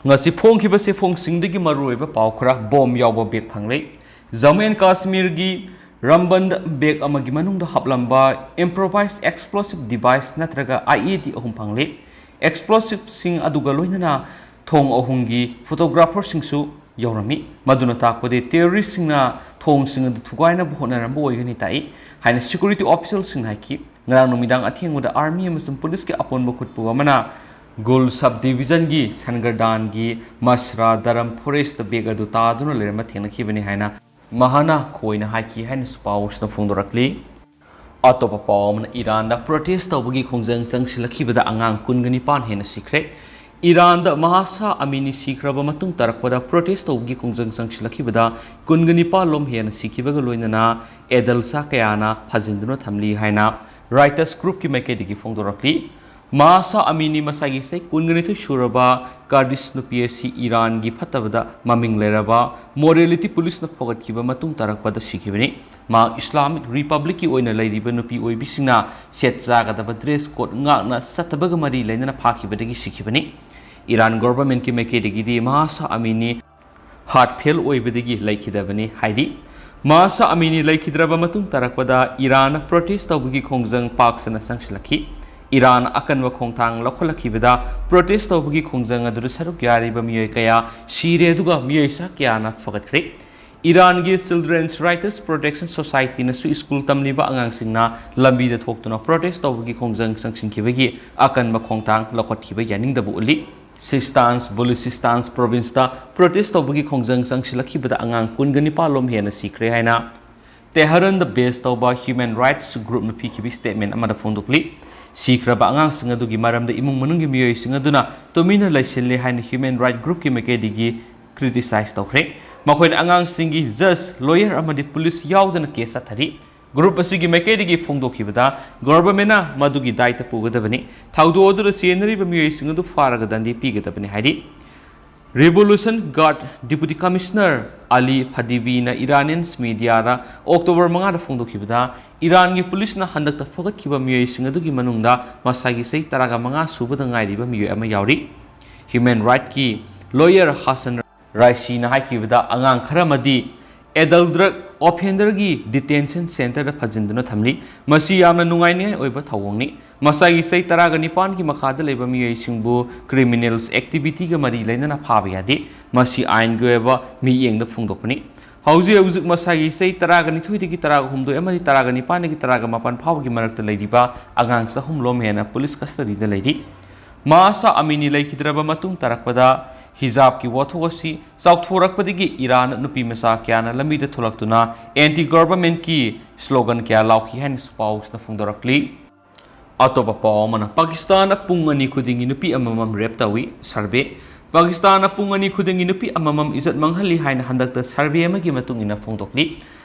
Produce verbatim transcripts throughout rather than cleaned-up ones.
ꯉꯁꯤ ꯐꯣꯡꯈꯤꯕ ꯆꯦꯐꯣꯡꯁꯤꯡꯗꯒꯤ ꯃꯔꯨꯑꯣꯏꯕ ꯄꯥꯎ ꯈꯔ: ꯕꯣꯝ ꯌꯥꯎꯕ ꯕꯦꯒ ꯐꯪꯂꯦ꯫ ꯖꯝꯃꯨ ꯑꯦꯟ ꯀꯥꯁꯃꯤꯔꯒꯤ ꯔꯝꯕꯟꯗ ꯕꯦꯒ ꯑꯃꯒꯤ ꯃꯅꯨꯡꯗ ꯍꯥꯞꯂꯝꯕ improvised explosive device ꯅꯠꯇ꯭ꯔꯒ I E D ꯑꯍꯨꯝ ꯐꯪꯂꯦ꯫ Explosiveꯁꯤꯡ ꯑꯗꯨꯒ ꯂꯣꯏꯅꯅ ꯊꯣꯡ ꯑꯍꯨꯝꯒꯤ photographerꯁꯤꯡꯁꯨ ꯌꯧꯔꯝꯃꯤ, ꯃꯗꯨꯅ ꯇꯥꯛꯄꯗꯤ terroristꯁꯤꯡꯅ ꯊꯣꯡꯁꯤꯡ ꯑꯗꯨ ꯊꯨꯒꯥꯏꯅꯕ ꯍꯣꯠꯅꯔꯝꯕ ꯑꯣꯏꯒꯅꯤ ꯇꯥꯛꯏ ꯍꯥꯏꯅ security officialꯁꯤꯡꯅ ꯍꯥꯏꯈꯤ꯫ ꯉꯔꯥꯡ ꯅꯨꯃꯤꯗꯥꯡ ꯑꯊꯦꯡꯕꯗ army ꯑꯃꯁꯨꯡ policeꯀꯤ ꯑꯄꯨꯟꯕ ꯈꯨꯠꯄꯨ ꯑꯃꯅ ꯒꯨꯜ sub divisionꯒꯤ ꯁꯟꯒꯔꯗꯥꯟꯒꯤ ꯃꯁꯔꯥ ꯗꯔꯝ forest ꯕꯦꯒ ꯑꯗꯨ ꯇꯥꯗꯨꯅ ꯂꯩꯔꯝꯕ ꯊꯦꯡꯅꯈꯤꯕꯅꯤ ꯍꯥꯏꯅ ꯃꯍꯥꯅ ꯈꯣꯏꯅ ꯍꯥꯏꯈꯤ ꯍꯥꯏꯅꯁꯨ ꯄꯥꯎꯁꯤꯅ ꯐꯣꯡꯗꯣꯔꯛꯂꯤ꯫ ꯑꯇꯣꯞꯄ ꯄꯥꯎ ꯑꯃꯅ, ꯏꯔꯥꯟꯗ protest ꯇꯧꯕꯒꯤ ꯈꯣꯡꯖꯪ ꯆꯪꯁꯤꯜꯂꯛꯈꯤꯕꯗ ꯑꯉꯥꯡ ꯀꯨꯟꯒ ꯅꯤꯄꯥꯟ ꯍꯦꯟꯅ ꯁꯤꯈ꯭ꯔꯦ꯫ ꯏꯔꯥꯟꯗ ꯃꯍꯥꯁꯥ ꯑꯃꯤꯅꯤ ꯁꯤꯈ꯭ꯔꯕ ꯃꯇꯨꯡ ꯇꯥꯔꯛꯄꯗ protest ꯇꯧꯕꯒꯤ ꯈꯣꯡꯖꯪ ꯆꯪꯁꯤꯜꯂꯛꯈꯤꯕꯗ ꯀꯨꯟꯒ ꯅꯤꯄꯥꯟ ꯂꯣꯝ ꯍꯦꯟꯅ ꯁꯤꯈꯤꯕꯒ ꯂꯣꯏꯅꯅ ꯑꯦꯗꯜꯁꯥ ꯀꯌꯥꯅ ꯐꯥꯖꯤꯟꯗꯨꯅ ꯊꯝꯂꯤ ꯍꯥꯏꯅ Reuters groupꯀꯤ ꯃꯥꯏꯀꯩꯗꯒꯤ ꯐꯣꯡꯗꯣꯔꯛꯂꯤ꯫ ꯃꯍꯥꯁꯥ ꯑꯃꯤꯅꯤ ꯃꯁꯥꯒꯤ ꯆꯍꯤ ꯀꯨꯟꯒ ꯅꯤꯊꯣꯏ ꯁꯨꯔꯕ Kurdish ꯅꯨꯄꯤ ꯑꯁꯤ ꯏꯔꯥꯟꯒꯤ ꯐꯠꯇꯕꯗ ꯃꯃꯤꯡ ꯂꯩꯔꯕ morality policeꯅ ꯐꯒꯠꯈꯤꯕ ꯃꯇꯨꯡ ꯇꯥꯔꯛꯄꯗ ꯁꯤꯈꯤꯕꯅꯤ꯫ ꯃꯍꯥꯛ Islamic Republicꯀꯤ ꯑꯣꯏꯅ ꯂꯩꯔꯤꯕ ꯅꯨꯄꯤ ꯑꯣꯏꯕꯤꯁꯤꯡꯅ ꯁꯦꯠ ꯆꯥꯒꯗꯕ dress code ꯉꯥꯛꯅ ꯆꯠꯇꯕꯒ ꯃꯔꯤ ꯂꯩꯅꯅ ꯐꯥꯈꯤꯕꯗꯒꯤ ꯁꯤꯈꯤꯕꯅꯤ꯫ ꯏꯔꯥꯟ governmentꯀꯤ ꯃꯥꯏꯀꯩꯗꯒꯤꯗꯤ ꯃꯍꯥꯁꯥ ꯑꯃꯤꯅꯤ heart fail ꯑꯣꯏꯕꯗꯒꯤ ꯂꯩꯈꯤꯗꯕꯅꯤ ꯍꯥꯏꯔꯤ꯫ ꯃꯍꯥꯁꯥ ꯑꯃꯤꯅꯤ ꯂꯩꯈꯤꯗ꯭ꯔꯕ ꯃꯇꯨꯡ ꯇꯥꯔꯛꯄꯗ ꯏꯔꯥꯟꯅ protest ꯇꯧꯕꯒꯤ ꯈꯣꯡꯖꯪ ꯄꯥꯛ ꯁꯟꯅ ꯆꯪꯁꯤꯜꯂꯛꯈꯤ꯫ ꯏꯔꯥꯟ ꯑꯀꯟꯕ ꯈꯣꯡꯊꯥꯡ ꯂꯧꯈꯠꯂꯛꯈꯤꯕꯗ protest ꯇꯧꯕꯒꯤ ꯈꯣꯡꯖꯪ ꯑꯗꯨꯗ ꯁꯔꯨꯛ ꯌꯥꯔꯤꯕ ꯃꯤꯑꯣꯏ ꯀꯌꯥ ꯁꯤꯔꯦ, ꯑꯗꯨꯒ ꯃꯤꯑꯣꯏ ꯆꯥ ꯀꯌꯥꯅ ꯐꯒꯠꯈ꯭ꯔꯦ꯫ ꯏꯔꯥꯟꯒꯤ Children's Writers Protection Societyꯅꯁꯨ ꯁ꯭ꯀꯨꯜ ꯇꯝꯂꯤꯕ ꯑꯉꯥꯡꯁꯤꯡꯅ ꯂꯝꯕꯤꯗ ꯊꯣꯛꯇꯨꯅ protest ꯇꯧꯕꯒꯤ ꯈꯣꯡꯖꯪ ꯆꯪꯁꯤꯟꯈꯤꯕꯒꯤ ꯑꯀꯟꯕ ꯈꯣꯡꯊꯥꯡ ꯂꯧꯈꯠꯈꯤꯕ ꯌꯥꯅꯤꯡꯗꯕ ꯎꯠꯂꯤ꯫ Sistan Baluchistan provinceꯇ protest ꯇꯧꯕꯒꯤ ꯈꯣꯡꯖꯪ ꯆꯪꯁꯤꯜꯂꯛꯈꯤꯕꯗ ꯑꯉꯥꯡ ꯀꯨꯟꯒ ꯅꯤꯄꯥꯟ ꯂꯣꯝ ꯍꯦꯟꯅ ꯁꯤꯈ꯭ꯔꯦ ꯍꯥꯏꯅ ꯇꯦꯍꯔꯥꯟꯗ base ꯇꯧꯕ human rights groupꯅ ꯄꯤꯈꯤꯕ statement ꯑꯃꯗ ꯐꯣꯡꯗꯣꯛꯂꯤ꯫ ꯁꯤꯈ꯭ꯔꯕ ꯑꯉꯥꯡꯁꯤꯡ ꯑꯗꯨꯒꯤ ꯃꯔꯝꯗ ꯏꯃꯨꯡ ꯃꯅꯨꯡꯒꯤ ꯃꯤꯑꯣꯏꯁꯤꯡ ꯑꯗꯨꯅ ꯇꯨꯃꯤꯟꯅ ꯂꯩꯁꯤꯜꯂꯤ ꯍꯥꯏꯅ human rights groupꯀꯤ ꯃꯥꯏꯀꯩꯗꯒꯤ criticize ꯇꯧꯈ꯭ꯔꯦ꯫ ꯃꯈꯣꯏꯅ ꯑꯉꯥꯡꯁꯤꯡꯒꯤ judge, lawyer ꯑꯃꯗꯤ police ꯌꯥꯎꯗꯅ case ꯆꯠꯊꯔꯤ꯫ Group ꯑꯁꯤꯒꯤ ꯃꯥꯏꯀꯩꯗꯒꯤ ꯐꯣꯡꯗꯣꯛꯈꯤꯕꯗ, governmentꯅ ꯃꯗꯨꯒꯤ ꯗꯥꯏꯇ ꯄꯨꯒꯗꯕꯅꯤ, ꯊꯧꯗꯣꯛ ꯑꯗꯨꯗ ꯆꯦꯟꯅꯔꯤꯕ ꯃꯤꯑꯣꯏꯁꯤꯡ ꯑꯗꯨ ꯐꯥꯔꯒ ꯗꯟꯗꯤ ꯄꯤꯒꯗꯕꯅꯤ ꯍꯥꯏꯔꯤ꯫ Revolution Guard Deputy Commissioner Ali Fadibiꯅ Iranian mediaꯗ October ꯃꯉꯥꯗ ꯐꯣꯡꯗꯣꯛꯈꯤꯕꯗ, ꯏꯔꯥꯟꯒꯤ policeꯅ ꯍꯟꯗꯛꯇ ꯐꯒꯠꯈꯤꯕ ꯃꯤꯑꯣꯏꯁꯤꯡ ꯑꯗꯨꯒꯤ ꯃꯅꯨꯡꯗ ꯃꯁꯥꯒꯤ ꯆꯍꯤ ꯇꯔꯥꯃꯉꯥ ꯁꯨꯕꯗ ꯉꯥꯏꯔꯤꯕ ꯃꯤꯑꯣꯏ ꯑꯃ ꯌꯥꯎꯔꯤ꯫ Human rightꯀꯤ Lawyer ꯍꯥꯁꯟ ꯔꯥꯏꯁꯤꯅ ꯍꯥꯏꯈꯤꯕꯗ, ꯑꯉꯥꯡ ꯈꯔ ꯑꯃꯗꯤ adult drug offenderꯒꯤ detention centreꯗ ꯐꯥꯖꯤꯟꯗꯨꯅ ꯊꯝꯂꯤ꯫ ꯃꯁꯤ ꯌꯥꯝꯅ ꯅꯨꯡꯉꯥꯏꯅꯤꯡꯉꯥꯏ ꯑꯣꯏꯕ ꯊꯧꯑꯣꯡꯅꯤ꯫ ꯃꯁꯥꯒꯤ ꯆꯍꯤ ꯇꯔꯥꯒ ꯅꯤꯄꯥꯟꯒꯤ ꯃꯈꯥꯗ ꯂꯩꯕ ꯃꯤꯑꯣꯏꯁꯤꯡꯕꯨ criminals activityꯒ ꯃꯔꯤ ꯂꯩꯅꯅ ꯐꯥꯕ ꯌꯥꯗꯦ꯫ ꯃꯁꯤ ꯑꯥꯏꯟꯒꯤ ꯑꯣꯏꯕ ꯃꯤꯠꯌꯦꯡꯗ ꯐꯣꯡꯗꯣꯛꯄꯅꯤ꯫ ꯍꯧꯖꯤꯛ ꯍꯧꯖꯤꯛ ꯃꯁꯥꯒꯤ ꯆꯍꯤ ꯇꯔꯥꯒ ꯅꯤꯊꯣꯏꯗꯒꯤ ꯇꯔꯥꯒ ꯍꯨꯝꯗꯣꯏ ꯑꯃꯗꯤ ꯇꯔꯥꯒ ꯅꯤꯄꯥꯟꯗꯒꯤ ꯇꯔꯥꯒ ꯃꯥꯄꯟ ꯐꯥꯎꯕꯒꯤ ꯃꯔꯛꯇ ꯂꯩꯔꯤꯕ ꯑꯉꯥꯡ ꯆꯍꯨꯝ ꯂꯣꯝ ꯍꯦꯟꯅ police custodyꯗ ꯂꯩꯔꯤ꯫ ꯃꯍꯁꯥ ꯑꯃꯤꯅꯤ ꯂꯩꯈꯤꯗ꯭ꯔꯕ ꯃꯇꯨꯡ ꯇꯥꯔꯛꯄꯗ ꯍꯤꯖꯥꯕꯀꯤ ꯋꯥꯊꯣꯛ ꯑꯁꯤ ꯆꯥꯎꯊꯣꯔꯛꯄꯗꯒꯤ ꯏꯔꯥꯟ ꯅꯨꯄꯤ ꯃꯆꯥ ꯀꯌꯥꯅ ꯂꯝꯕꯤꯗ ꯊꯣꯛꯂꯛꯇꯨꯅ anti governmentꯀꯤ slogan ꯀꯌꯥ ꯂꯥꯎꯈꯤ ꯍꯥꯏꯅꯁꯨ ꯄꯥꯎꯁꯤꯅ ꯐꯣꯡꯗꯣꯔꯛꯂꯤ꯫ ꯑꯇꯣꯞꯄ ꯄꯥꯎ ꯑꯃꯅ, ꯄꯥꯀꯤꯁꯇꯥꯟꯗ ꯄꯨꯡ ꯑꯅꯤ ꯈꯨꯗꯤꯡꯒꯤ ꯅꯨꯄꯤ ꯑꯃꯃꯝ rape ꯇꯧꯏ꯫ Survey꯫ ꯄꯥꯀꯤꯁꯇꯥꯟꯗ ꯄꯨꯡ ꯑꯅꯤ ꯈꯨꯗꯤꯡꯒꯤ ꯅꯨꯄꯤ ꯑꯃꯃꯝ ꯏꯖꯠ ꯃꯥꯡꯍꯜꯂꯤ ꯍꯥꯏꯅ ꯍꯟꯗꯛꯇ survey ꯑꯃꯒꯤ ꯃꯇꯨꯡ ꯏꯟꯅ ꯐꯣꯡꯗꯣꯛꯂꯤ꯫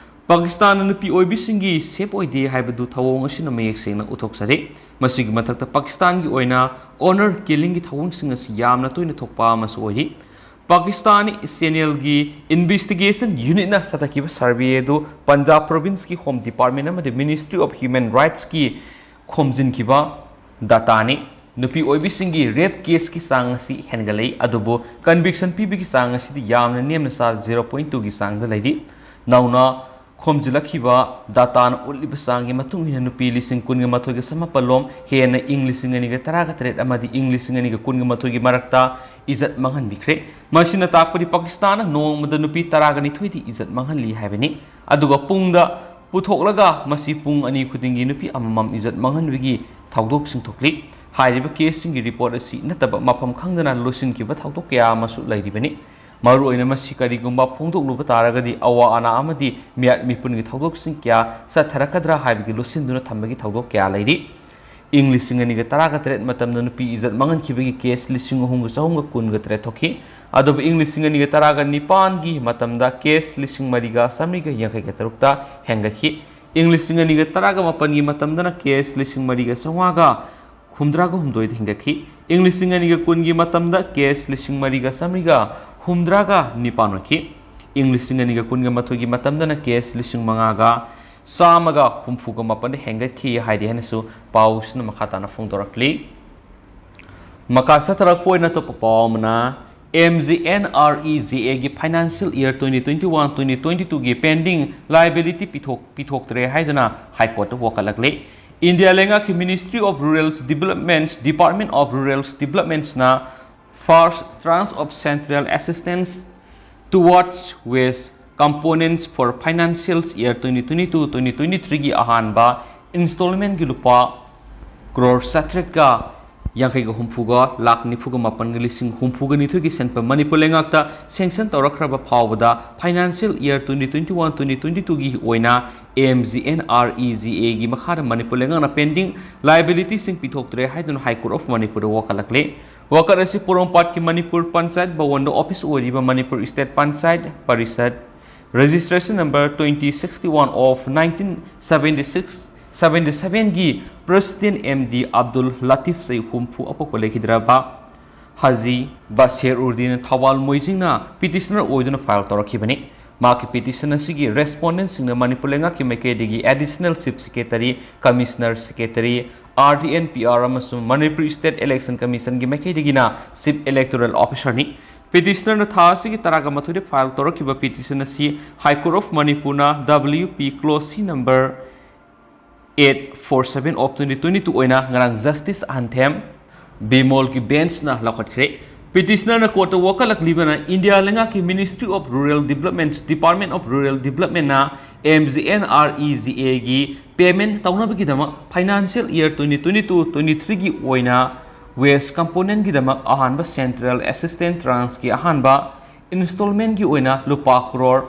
ꯄꯥꯀꯤꯁꯇꯥꯟꯅ ꯅꯨꯄꯤ ꯑꯣꯏꯕꯤꯁꯤꯡꯒꯤ safe ꯑꯣꯏꯗꯦ ꯍꯥꯏꯕꯗꯨ ꯊꯧꯑꯣꯡ ꯑꯁꯤꯅ ꯃꯌꯦꯛ ꯁꯦꯡꯅ ꯎꯠꯊꯣꯛꯆꯔꯤ꯫ ꯃꯁꯤꯒꯤ ꯃꯊꯛꯇ ꯄꯥꯀꯤꯁꯇꯥꯟꯒꯤ ꯑꯣꯏꯅ honour killingꯒꯤ ꯊꯧꯑꯣꯡꯁꯤꯡ ꯑꯁꯤ ꯌꯥꯝꯅ ꯇꯣꯏꯅ ꯊꯣꯛꯄ ꯑꯃꯁꯨ ꯑꯣꯏꯔꯤ꯫ ꯄꯥꯀꯤꯁꯇꯥꯟ ꯁꯦꯅꯦꯜꯒꯤ investigation unitꯅ ꯆꯠꯊꯈꯤꯕ survey ꯑꯗꯨ ꯄꯟꯖꯥꯕ provinceꯀꯤ Home Department ꯑꯃꯗꯤ Ministry of Human Rightsꯀꯤ ꯈꯣꯝꯖꯤꯟꯈꯤꯕ dataꯅꯤ꯫ ꯅꯨꯄꯤ ꯑꯣꯏꯕꯤꯁꯤꯡꯒꯤ rape caseꯀꯤ ꯆꯥꯡ ꯑꯁꯤ ꯍꯦꯟꯒꯠꯂꯛꯏ, ꯑꯗꯨꯕꯨ conviction ꯄꯤꯕꯒꯤ ꯆꯥꯡ ꯑꯁꯤꯗꯤ ꯌꯥꯝꯅ ꯅꯦꯝꯅ ꯆꯥ zero point twoꯒꯤ ꯆꯥꯡꯗ ꯂꯩꯔꯤ꯫ ꯅꯧꯅ ꯈꯣꯝꯖꯤꯜꯂꯛꯈꯤꯕ dataꯅ ꯎꯠꯂꯤꯕ ꯆꯥꯡꯒꯤ ꯃꯇꯨꯡ ꯏꯟꯅ ꯅꯨꯄꯤ ꯂꯤꯁꯤꯡ ꯀꯨꯟꯒ ꯃꯥꯊꯣꯏꯒ ꯆꯃꯥꯄꯜ ꯂꯣꯝ ꯍꯦꯟꯅ ꯏꯪ ꯂꯤꯁꯤꯡ ꯑꯅꯤꯒ ꯇꯔꯥꯒ ꯇꯔꯦꯠ ꯑꯃꯗꯤ ꯏꯪ ꯂꯤꯁꯤꯡ ꯑꯅꯤꯒ ꯀꯨꯟꯒ ꯃꯥꯊꯣꯏꯒꯤ ꯃꯔꯛꯇ ꯏꯖꯠ ꯃꯥꯡꯍꯟꯕꯤꯈ꯭ꯔꯦ꯫ ꯃꯁꯤꯅ ꯇꯥꯛꯄꯗꯤ ꯄꯥꯀꯤꯁꯇꯥꯟꯅ ꯅꯣꯡꯃꯗ ꯅꯨꯄꯤ ꯇꯔꯥꯒ ꯅꯤꯊꯣꯏꯗꯤ ꯏꯖꯠ ꯃꯥꯡꯍꯜꯂꯤ ꯍꯥꯏꯕꯅꯤ꯫ ꯑꯗꯨꯒ ꯄꯨꯡꯗ ꯄꯨꯊꯣꯛꯂꯒ ꯃꯁꯤ ꯄꯨꯡ ꯑꯅꯤ ꯈꯨꯗꯤꯡꯒꯤ ꯅꯨꯄꯤ ꯑꯃꯃꯝ ꯏꯖꯠ ꯃꯥꯡꯍꯟꯕꯒꯤ ꯊꯧꯗꯣꯛꯁꯤꯡ ꯊꯣꯛꯂꯤ꯫ ꯍꯥꯏꯔꯤꯕ caseꯁꯤꯡꯒꯤ report ꯑꯁꯤ ꯅꯠꯇꯕ ꯃꯐꯝ ꯈꯪꯗꯅ ꯂꯣꯏꯁꯤꯟꯈꯤꯕ ꯊꯧꯗꯣꯛ ꯀꯌꯥ ꯑꯃꯁꯨ ꯂꯩꯔꯤꯕꯅꯤ꯫ ꯃꯔꯨꯑꯣꯏꯅ ꯃꯁꯤ ꯀꯔꯤꯒꯨꯝꯕ ꯐꯣꯡꯗꯣꯛꯂꯨꯕ ꯇꯥꯔꯒꯗꯤ ꯑꯋꯥ ꯑꯅꯥ ꯑꯃꯗꯤ ꯃꯤꯌꯥꯠ ꯃꯤꯄꯨꯟꯒꯤ ꯊꯧꯗꯣꯛꯁꯤꯡ ꯀꯌꯥ ꯆꯠꯊꯔꯛꯀꯗ꯭ꯔꯥ ꯍꯥꯏꯕꯒꯤ ꯂꯣꯠꯁꯤꯟꯗꯨꯅ ꯊꯝꯕꯒꯤ ꯊꯧꯗꯣꯛ ꯀꯌꯥ ꯂꯩꯔꯤ꯫ ꯏꯪ ꯂꯤꯁꯤꯡ ꯑꯅꯤꯒ ꯇꯔꯥꯒ ꯇꯔꯦꯠ ꯃꯇꯝꯗ ꯅꯨꯄꯤ ꯏꯖꯠ ꯃꯥꯡꯍꯟꯈꯤꯕꯒꯤ case ꯂꯤꯁꯤꯡ ꯑꯍꯨꯝꯒ ꯆꯍꯨꯝꯒ ꯀꯨꯟꯒ ꯇꯔꯦꯠ ꯊꯣꯛꯈꯤ꯫ ꯑꯗꯨꯕꯨ ꯏꯪ ꯂꯤꯁꯤꯡ ꯑꯅꯤꯒ ꯇꯔꯥꯒ ꯅꯤꯄꯥꯟꯒꯤ ꯃꯇꯝꯗ case ꯂꯤꯁꯤꯡ ꯃꯔꯤꯒ ꯆꯥꯃꯔꯤꯒ ꯌꯥꯡꯈꯩꯒ ꯇꯔꯨꯛꯇ ꯍꯦꯟꯒꯠꯈꯤ꯫ ꯏꯪ ꯂꯤꯁꯤꯡ ꯑꯅꯤꯒ ꯇꯔꯥꯒ ꯃꯥꯄꯟꯒꯤ ꯃꯇꯝꯗꯅ case ꯂꯤꯁꯤꯡ ꯃꯔꯤꯒ ꯆꯥꯝꯃꯉꯥꯒ ꯍꯨꯝꯗ꯭ꯔꯥꯒ ꯍꯨꯝꯗꯣꯏꯗ ꯍꯦꯟꯒꯠꯈꯤ꯫ ꯏꯪ ꯂꯤꯁꯤꯡ ꯑꯅꯤꯒ ꯀꯨꯟꯒꯤ ꯃꯇꯝꯗ case ꯂꯤꯁꯤꯡ ꯃꯔꯤꯒ ꯆꯥꯃꯔꯤꯒ ꯍꯨꯝꯗ꯭ꯔꯥꯒ ꯅꯤꯄꯥꯟ ꯑꯣꯏꯈꯤ꯫ ꯏꯪ ꯂꯤꯁꯤꯡ ꯑꯅꯤꯒ ꯀꯨꯟꯒ ꯃꯥꯊꯣꯏꯒꯤ ꯃꯇꯝꯗꯅ case ꯂꯤꯁꯤꯡ ꯃꯉꯥꯒ ꯆꯥꯝꯃꯒ ꯍꯨꯝꯐꯨꯒ ꯃꯥꯄꯟꯗ ꯍꯦꯟꯒꯠꯈꯤ ꯍꯥꯏꯔꯤ ꯍꯥꯏꯅꯁꯨ ꯄꯥꯎꯁꯤꯅ ꯃꯈꯥ ꯇꯥꯅ ꯐꯣꯡꯗꯣꯔꯛꯂꯤ꯫ ꯃꯈꯥ ꯆꯠꯊꯔꯛꯄ ꯑꯣꯏꯅ ꯑꯇꯣꯞꯄ ꯄꯥꯎ ꯑꯃꯅ, M G N R E G ꯑꯦꯒꯤ financial year twenty twenty one twenty twenty ꯇꯨꯒꯤ ꯄꯦꯟꯗꯤꯡ ꯂꯥꯏꯕꯤꯂꯤꯇꯤ ꯄꯤꯊꯣꯛ ꯄꯤꯊꯣꯛꯇ꯭ꯔꯦ ꯍꯥꯏꯗꯨꯅ ꯍꯥꯏ ꯀꯣꯔꯠꯇ ꯋꯥꯀꯠꯂꯛꯂꯦ꯫ ꯏꯟꯗꯤꯌꯥ ꯂꯩꯉꯥꯛꯀꯤ Ministry of Rural Development, Department of Rural Developmentꯅ First Tranche of Central Assistance Towards Waste Components for Financial Year twenty twenty-two twenty twenty-threeꯒꯤ ꯑꯍꯥꯟꯕ ꯏꯟꯁꯇꯣꯜꯃꯦꯟꯒꯤ ꯂꯨꯄꯥ ꯀ꯭ꯔꯣꯔ ꯆꯥꯇ꯭ꯔꯦꯠꯀ ꯌꯥꯡꯈꯩꯒ ꯍꯨꯝꯐꯨꯒ ꯂꯥꯛ ꯅꯤꯐꯨꯒ ꯃꯥꯄꯟꯒ ꯂꯤꯁꯤꯡ ꯍꯨꯝꯐꯨꯒ ꯅꯤꯊꯣꯏꯒꯤ ꯁꯦꯟꯐꯝ ꯃꯅꯤꯄꯨꯔ ꯂꯩꯉꯥꯛꯇ ꯁꯦꯡꯁꯟ ꯇꯧꯔꯛꯈ꯭ꯔꯕ ꯐꯥꯎꯕꯗ financial year twenty twenty one twenty twenty ꯇꯨꯒꯤ ꯑꯣꯏꯅ M G N R E G ꯑꯦꯒꯤ ꯃꯈꯥꯗ ꯃꯅꯤꯄꯨꯔ ꯂꯩꯉꯥꯛꯅ ꯄꯦꯟꯗꯤꯡ ꯂꯥꯏꯕꯤꯂꯤꯇꯤꯁꯤꯡ ꯄꯤꯊꯣꯛꯇ꯭ꯔꯦ ꯍꯥꯏꯗꯨꯅ ꯍꯥꯏ ꯀꯣꯔꯠ ꯑꯣꯐ ꯃꯅꯤꯄꯨꯔꯗ ꯋꯥꯀꯠꯂꯛꯂꯦ꯫ ꯋꯥꯀꯠ ꯑꯁꯤ ꯄꯣꯔꯣꯝꯄꯥꯠꯀꯤ ꯃꯅꯤꯄꯨꯔ ꯄꯟꯆꯥꯌꯠ ꯚꯋꯟꯗ ꯑꯣꯐꯤꯁ ꯑꯣꯏꯔꯤꯕ Manipur state panchayat parishad, registration number twenty sixty-one of nineteen seventy-six seventy-sevenꯒꯤ president M D Abdul Latif, ꯆꯍꯤ ꯍꯨꯝꯐꯨ, ꯑꯄꯣꯛꯄ ꯂꯩꯈꯤꯗ꯭ꯔꯕ ꯍꯥꯖꯤ ꯕꯁꯤꯔ ꯎꯔꯗꯤꯟ ꯊꯧꯕꯥꯜ ꯃꯣꯏꯖꯤꯡꯅ ꯄꯤꯇꯤꯁꯅꯔ ꯑꯣꯏꯗꯨꯅ ꯐꯥꯏꯜ ꯇꯧꯔꯛꯈꯤꯕꯅꯤ꯫ ꯃꯍꯥꯛꯀꯤ ꯄꯤꯇꯤꯁꯟ ꯑꯁꯤꯒꯤ ꯔꯦꯁꯄꯣꯟꯗꯦꯟꯁꯤꯡꯅ ꯃꯅꯤꯄꯨꯔ ꯂꯩꯉꯥꯛꯀꯤ ꯃꯥꯏꯀꯩꯗꯒꯤ additional chief secretary, commissioner secretary, R D N P R ꯑꯃꯁꯨꯡ ꯃꯅꯤꯄꯨꯔ ꯁ꯭ꯇꯦꯠ ꯏꯂꯦꯛꯁꯟ ꯀꯃꯤꯁꯟꯒꯤ ꯃꯥꯏꯀꯩꯗꯒꯤꯅ ꯆꯤꯐ ꯏꯂꯦꯛꯇꯣꯔꯦꯜ ꯑꯣꯐꯤꯁꯔꯅꯤ꯫ ꯄꯤꯇꯤꯁꯅꯔꯅ ꯊꯥ ꯑꯁꯤꯒꯤ ꯇꯔꯥꯒ ꯃꯥꯊꯣꯏꯗ ꯐꯥꯏꯜ ꯇꯧꯔꯛꯈꯤꯕ ꯄꯤꯇꯤꯁꯟ ꯑꯁꯤ ꯍꯥꯏ ꯀꯣꯔꯠ ꯑꯣꯐ ꯃꯅꯤꯄꯨꯔꯅ W P clause C number eight four seven of twenty twenty-two ꯑꯣꯏꯅ ꯉꯔꯥꯡ ꯖꯁꯇꯤꯁ ꯑꯍꯟꯊꯦꯝ ꯕꯤꯃꯣꯜꯒꯤ ꯕꯦꯟꯁꯅ ꯂꯧꯈꯠꯈ꯭ꯔꯦ꯫ ꯄꯤꯇꯤꯁꯅꯔꯅ ꯀꯣꯔꯠꯇ ꯋꯥꯀꯠꯂꯛꯂꯤꯕꯅ ꯏꯟꯗꯤꯌꯥ ꯂꯩꯉꯥꯛꯀꯤ Ministry of Rural Development, Department of Rural Developmentꯅ M G N R E G ꯑꯦꯒꯤ ꯄꯦꯃꯦꯟ ꯇꯧꯅꯕꯒꯤꯗꯃꯛ financial year twenty twenty two twenty ꯊ꯭ꯔꯤꯒꯤ ꯑꯣꯏꯅ ꯋꯦꯁ ꯀꯝꯄꯣꯅꯦꯟꯒꯤꯗꯃꯛ ꯑꯍꯥꯟꯕ ꯁꯦꯟꯇ꯭ꯔꯦꯜ ꯑꯦꯁꯤꯁꯇꯦꯟꯁ ꯇ꯭ꯔꯥꯟꯁꯀꯤ ꯑꯍꯥꯟꯕ ꯏꯟꯁꯇꯣꯜꯃꯦꯟꯒꯤ ꯑꯣꯏꯅ ꯂꯨꯄꯥ ꯀ꯭ꯔꯣꯔ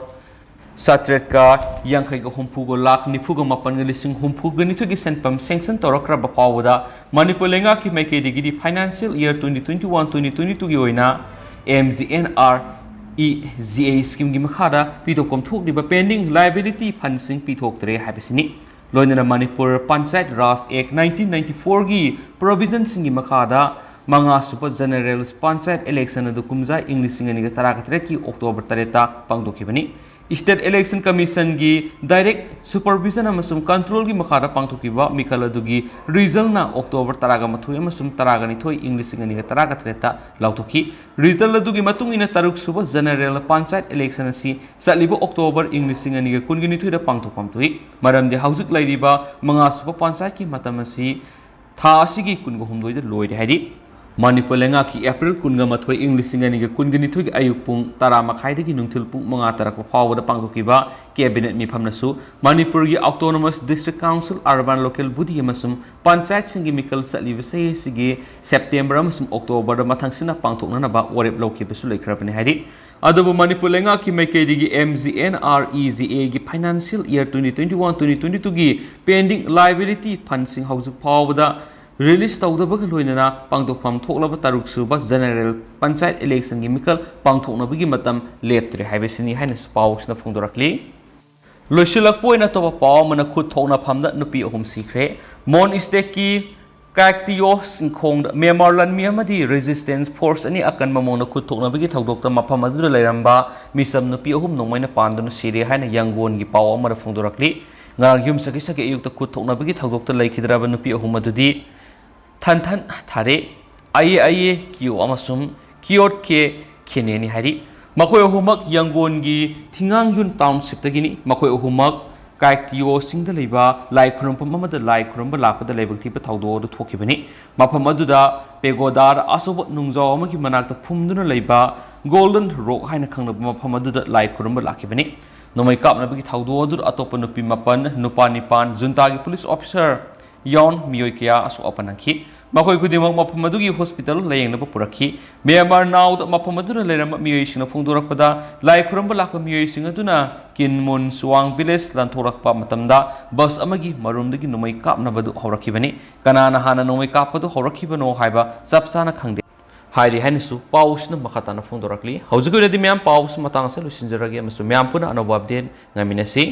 ꯆꯥꯇ꯭ꯔꯦꯠꯀ ꯌꯥꯡꯈꯩꯒ ꯍꯨꯝꯐꯨꯒ ꯂꯥꯛ ꯅꯤꯐꯨꯒ ꯃꯥꯄꯟꯒ ꯂꯤꯁꯤꯡ ꯍꯨꯝꯐꯨꯒ ꯅꯤꯊꯣꯏꯒꯤ ꯁꯦꯟꯐꯝ ꯁꯦꯡꯁꯟ ꯇꯧꯔꯛꯈ꯭ꯔꯕ ꯐꯥꯎꯕꯗ ꯃꯅꯤꯄꯨꯔ ꯂꯩꯉꯥꯛꯀꯤ ꯃꯥꯏꯀꯩꯗꯒꯤꯗꯤ financial year twenty twenty one twenty twenty ꯇꯨꯒꯤ ꯑꯣꯏꯅ M G N R E G A ꯁ꯭ꯀꯤꯝꯒꯤ ꯃꯈꯥꯗ ꯄꯤꯊꯣꯛꯐꯝ ꯊꯣꯛꯂꯤꯕ ꯄꯦꯟꯗꯤꯡ ꯂꯥꯏꯕꯤꯂꯤꯇꯤ ꯐꯟꯁꯤꯡ ꯄꯤꯊꯣꯛꯇ꯭ꯔꯦ ꯍꯥꯏꯕꯁꯤꯅꯤ꯫ ꯂꯣꯏꯅꯅ ꯃꯅꯤꯄꯨꯔ ꯄꯟꯆꯥꯌꯠ ꯔꯥꯖ ꯑꯦꯛ ꯅꯥꯏꯟꯇꯤꯟ ꯅꯥꯏꯟꯇꯤ ꯐꯣꯔꯒꯤ ꯄ꯭ꯔꯣꯚꯤꯖꯟꯁꯤꯡꯒꯤ ꯃꯈꯥꯗ ꯃꯉꯥꯁꯨꯕ ꯖꯦꯅꯔꯦꯜ ꯄꯟꯆꯥꯌꯠ ꯏꯂꯦꯛꯁꯟ ꯑꯗꯨ ꯀꯨꯝꯖꯥ ꯏꯪ ꯂꯤꯁꯤꯡ ꯑꯅꯤꯒ ꯇꯔꯥꯒ ꯇꯔꯦꯠꯀꯤ ꯑꯣꯛꯇꯣꯕꯔ ꯇꯔꯦꯠꯇ ꯄꯥꯡꯊꯣꯛꯈꯤꯕꯅꯤ꯫ State Election Commissionꯒꯤ direct supervision ꯑꯃꯁꯨꯡ controlꯒꯤ ꯃꯈꯥꯗ ꯄꯥꯡꯊꯣꯛꯈꯤꯕ ꯃꯤꯈꯜ ꯑꯗꯨꯒꯤ resultꯅ October ꯇꯔꯥꯒ ꯃꯥꯊꯣꯏ ꯑꯃꯁꯨꯡ ꯇꯔꯥꯒ ꯅꯤꯊꯣꯏ, ꯏꯪ ꯂꯤꯁꯤꯡ ꯑꯅꯤꯒ ꯇꯔꯥꯒ ꯇꯔꯦꯠꯇ ꯂꯥꯎꯊꯣꯛꯈꯤ꯫ Result ꯑꯗꯨꯒꯤ ꯃꯇꯨꯡ ꯏꯟꯅ ꯇꯔꯨꯛ ꯁꯨꯕ general ꯄꯟꯆꯥꯌꯠ election ꯑꯁꯤ ꯆꯠꯂꯤꯕ October ꯏꯪ ꯂꯤꯁꯤꯡ ꯑꯅꯤꯒ ꯀꯨꯟꯒ ꯅꯤꯊꯣꯏꯗ ꯄꯥꯡꯊꯣꯛꯐꯝ ꯊꯣꯛꯏ꯫ ꯃꯔꯝꯗꯤ ꯍꯧꯖꯤꯛ ꯂꯩꯔꯤꯕ ꯃꯉꯥ ꯁꯨꯕ ꯄꯟꯆꯥꯌꯠꯀꯤ ꯃꯇꯝ ꯑꯁꯤ ꯊꯥ ꯑꯁꯤꯒꯤ ꯀꯨꯟꯒ ꯍꯨꯝꯗꯣꯏꯗ ꯂꯣꯏꯔꯦ ꯍꯥꯏꯔꯤ꯫ ꯃꯅꯤꯄꯨꯔ ꯂꯩꯉꯥꯛꯀꯤ April ꯀꯨꯟꯒ ꯃꯥꯊꯣꯏ, ꯏꯪ ꯂꯤꯁꯤꯡ ꯑꯅꯤꯒ ꯀꯨꯟꯒ ꯅꯤꯊꯣꯏꯒꯤ ꯑꯌꯨꯛ ꯄꯨꯡ ꯇꯔꯥ ꯃꯈꯥꯏꯗꯒꯤ ꯅꯨꯡꯊꯤꯜ ꯄꯨꯡ ꯃꯉꯥ ꯇꯥꯔꯛꯄ ꯐꯥꯎꯕꯗ ꯄꯥꯡꯊꯣꯛꯈꯤꯕ cabinet ꯃꯤꯐꯝꯅꯁꯨ ꯃꯅꯤꯄꯨꯔꯒꯤ Autonomous District Council, Urban Local Body ꯑꯃꯁꯨꯡ ꯄꯟꯆꯥꯌꯠꯁꯤꯡꯒꯤ ꯃꯤꯈꯜ ꯆꯠꯂꯤꯕ ꯆꯍꯤ ꯑꯁꯤꯒꯤ September ꯑꯃꯁꯨꯡ Octoberꯗ ꯃꯊꯪꯁꯤꯠꯅ ꯄꯥꯡꯊꯣꯛꯅꯅꯕ ꯋꯥꯔꯦꯞ ꯂꯧꯈꯤꯕꯁꯨ ꯂꯩꯈ꯭ꯔꯕꯅꯤ ꯍꯥꯏꯔꯤ꯫ ꯑꯗꯨꯕꯨ ꯃꯅꯤꯄꯨꯔ ꯂꯩꯉꯥꯛꯀꯤ ꯃꯥꯏꯀꯩꯗꯒꯤ MGNREGAꯒꯤ financial year twenty twenty-one twenty twenty-twoꯒꯤ pending liability fundꯁꯤꯡ ꯍꯧꯖꯤꯛ ꯐꯥꯎꯕꯗ release ꯇꯧꯗꯕꯒ ꯂꯣꯏꯅꯅ ꯄꯥꯡꯊꯣꯛꯐꯝ ꯊꯣꯛꯂꯕ ꯇꯔꯨꯛ ꯁꯨꯕ general ꯄꯟꯆꯥꯌꯠ electionꯒꯤ ꯃꯤꯈꯜ ꯄꯥꯡꯊꯣꯛꯅꯕꯒꯤ ꯃꯇꯝ ꯂꯦꯞꯇ꯭ꯔꯦ ꯍꯥꯏꯕꯁꯤꯅꯤ ꯍꯥꯏꯅꯁꯨ ꯄꯥꯎꯁꯤꯅ ꯐꯣꯡꯗꯣꯔꯛꯂꯤ꯫ ꯂꯣꯏꯁꯤꯜꯂꯛꯄ ꯑꯣꯏꯅ ꯑꯇꯣꯞꯄ ꯄꯥꯎ ꯑꯃꯅ ꯈꯨꯠ ꯊꯣꯛꯅꯐꯝꯗ ꯅꯨꯄꯤ ꯑꯍꯨꯝ ꯁꯤꯈ꯭ꯔꯦ꯫ Mon stateꯀꯤ ꯀꯥꯏꯛꯇꯤꯌꯣ ꯆꯤꯡꯈꯣꯡꯗ ꯃ꯭ꯌꯥꯟꯃꯥꯔ ꯂꯥꯟꯃꯤ ꯑꯃꯗꯤ resistance force ꯑꯅꯤ ꯑꯀꯟꯕ ꯃꯑꯣꯡꯗ ꯈꯨꯠ ꯊꯣꯛꯅꯕꯒꯤ ꯊꯧꯗꯣꯛꯇ ꯃꯐꯝ ꯑꯗꯨꯗ ꯂꯩꯔꯝꯕ ꯃꯤꯆꯝ ꯅꯨꯄꯤ ꯑꯍꯨꯝ ꯅꯣꯡꯃꯩꯅ ꯄꯥꯟꯗꯨꯅ ꯁꯤꯔꯦ ꯍꯥꯏꯅ ꯌꯥꯡꯒꯣꯟꯒꯤ ꯄꯥꯎ ꯑꯃꯗ ꯐꯣꯡꯗꯣꯔꯛꯂꯤ꯫ ꯉꯔꯥꯡ ꯌꯨꯝꯁꯀꯩꯁꯒꯤ ꯑꯌꯨꯛꯇ ꯈꯨꯠ ꯊꯣꯛꯅꯕꯒꯤ ꯊꯧꯗꯣꯛꯇ ꯂꯩꯈꯤꯗ꯭ꯔꯕ ꯅꯨꯄꯤ ꯑꯍꯨꯝ ꯑꯗꯨꯗꯤ ꯊꯟꯊꯟ ꯊꯥꯔꯦ, ꯑꯌꯦ ꯑꯌꯦ ꯀꯤꯌꯣ ꯑꯃꯁꯨꯡ ꯀꯤꯌꯣꯠ ꯀꯦ ꯈꯦꯅꯦꯅꯤ ꯍꯥꯏꯔꯤ꯫ ꯃꯈꯣꯏ ꯑꯍꯨꯝꯃꯛ ꯌꯥꯡꯒꯣꯟꯒꯤ ꯊꯤꯉꯥꯡꯌꯨꯟ townshipꯇꯒꯤꯅꯤ꯫ ꯃꯈꯣꯏ ꯑꯍꯨꯝꯃꯛ ꯀꯥꯏꯀꯤꯌꯣꯁꯤꯡꯗ ꯂꯩꯕ ꯂꯥꯏ ꯈꯨꯔꯨꯝꯐꯝ ꯑꯃꯗ ꯂꯥꯏ ꯈꯨꯔꯨꯝꯕ ꯂꯥꯛꯄꯗ ꯂꯥꯏꯕꯛ ꯊꯤꯕ ꯊꯧꯗꯣꯛ ꯑꯗꯨ ꯊꯣꯛꯈꯤꯕꯅꯤ꯫ ꯃꯐꯝ ꯑꯗꯨꯗ ꯄꯦꯒꯣꯗꯥꯗ ꯑꯆꯧꯕ ꯅꯨꯡꯖꯥꯎ ꯑꯃꯒꯤ ꯃꯅꯥꯛꯇ ꯐꯨꯝꯗꯨꯅ ꯂꯩꯕ Golden Rock ꯍꯥꯏꯅ ꯈꯪꯅꯕ ꯃꯐꯝ ꯑꯗꯨꯗ ꯂꯥꯏ ꯈꯨꯔꯨꯝꯕ ꯂꯥꯛꯈꯤꯕꯅꯤ꯫ ꯅꯣꯡꯃꯩ ꯀꯥꯞꯅꯕꯒꯤ ꯊꯧꯗꯣꯛ ꯑꯗꯨꯗ ꯑꯇꯣꯞꯄ ꯅꯨꯄꯤ ꯃꯥꯄꯟ, ꯅꯨꯄꯥ ꯅꯤꯄꯥꯟ, ꯖꯨꯟꯇꯥꯒꯤ police officer ꯌꯥꯎꯟ ꯃꯤꯑꯣꯏ ꯀꯌꯥ ꯑꯁꯣꯛ ꯑꯄꯟ ꯅꯪꯈꯤ꯫ ꯃꯈꯣꯏ ꯈꯨꯗꯤꯡꯃꯛ ꯃꯐꯝ ꯑꯗꯨꯒꯤ hospital ꯂꯥꯌꯦꯡꯅꯕ ꯄꯨꯔꯛꯈꯤ꯫ ꯃ꯭ꯌꯥꯟꯃꯥꯔ ꯅꯥꯎꯗ ꯃꯐꯝ ꯑꯗꯨꯗ ꯂꯩꯔꯝꯕ ꯃꯤꯑꯣꯏꯁꯤꯡꯅ ꯐꯣꯡꯗꯣꯔꯛꯄꯗ, ꯂꯥꯏ ꯈꯨꯔꯨꯝꯕ ꯂꯥꯛꯄ ꯃꯤꯑꯣꯏꯁꯤꯡ ꯑꯗꯨꯅ ꯀꯤꯟꯃꯨꯟ ꯆꯨꯋꯥꯡ village ꯂꯥꯟꯊꯣꯔꯛꯄ ꯃꯇꯝꯗ bus ꯑꯃꯒꯤ ꯃꯔꯨꯝꯗꯒꯤ ꯅꯣꯡꯃꯩ ꯀꯥꯞꯅꯕꯗꯨ ꯍꯧꯔꯛꯈꯤꯕꯅꯤ꯫ ꯀꯅꯥꯅ ꯍꯥꯟꯅ ꯅꯣꯡꯃꯩ ꯀꯥꯞꯄꯗꯨ ꯍꯧꯔꯛꯈꯤꯕꯅꯣ ꯍꯥꯏꯕ ꯆꯞ ꯆꯥꯅ ꯈꯪꯗꯦ ꯍꯥꯏꯔꯤ ꯍꯥꯏꯅꯁꯨ ꯄꯥꯎꯁꯤꯅ ꯃꯈꯥ ꯇꯥꯅ ꯐꯣꯡꯗꯣꯔꯛꯂꯤ꯫ ꯍꯧꯖꯤꯛꯀꯤ ꯑꯣꯏꯅꯗꯤ ꯃꯌꯥꯝ ꯄꯥꯎꯁꯤ ꯃꯇꯥꯡ ꯑꯁꯤꯗ ꯂꯣꯏꯁꯤꯟꯖꯔꯒꯦ ꯑꯃꯁꯨꯡ ꯃꯌꯥꯝ ꯄꯨꯟꯅ ꯑꯅꯧꯕ update ꯉꯥꯏꯃꯤꯟꯅꯁꯤ꯫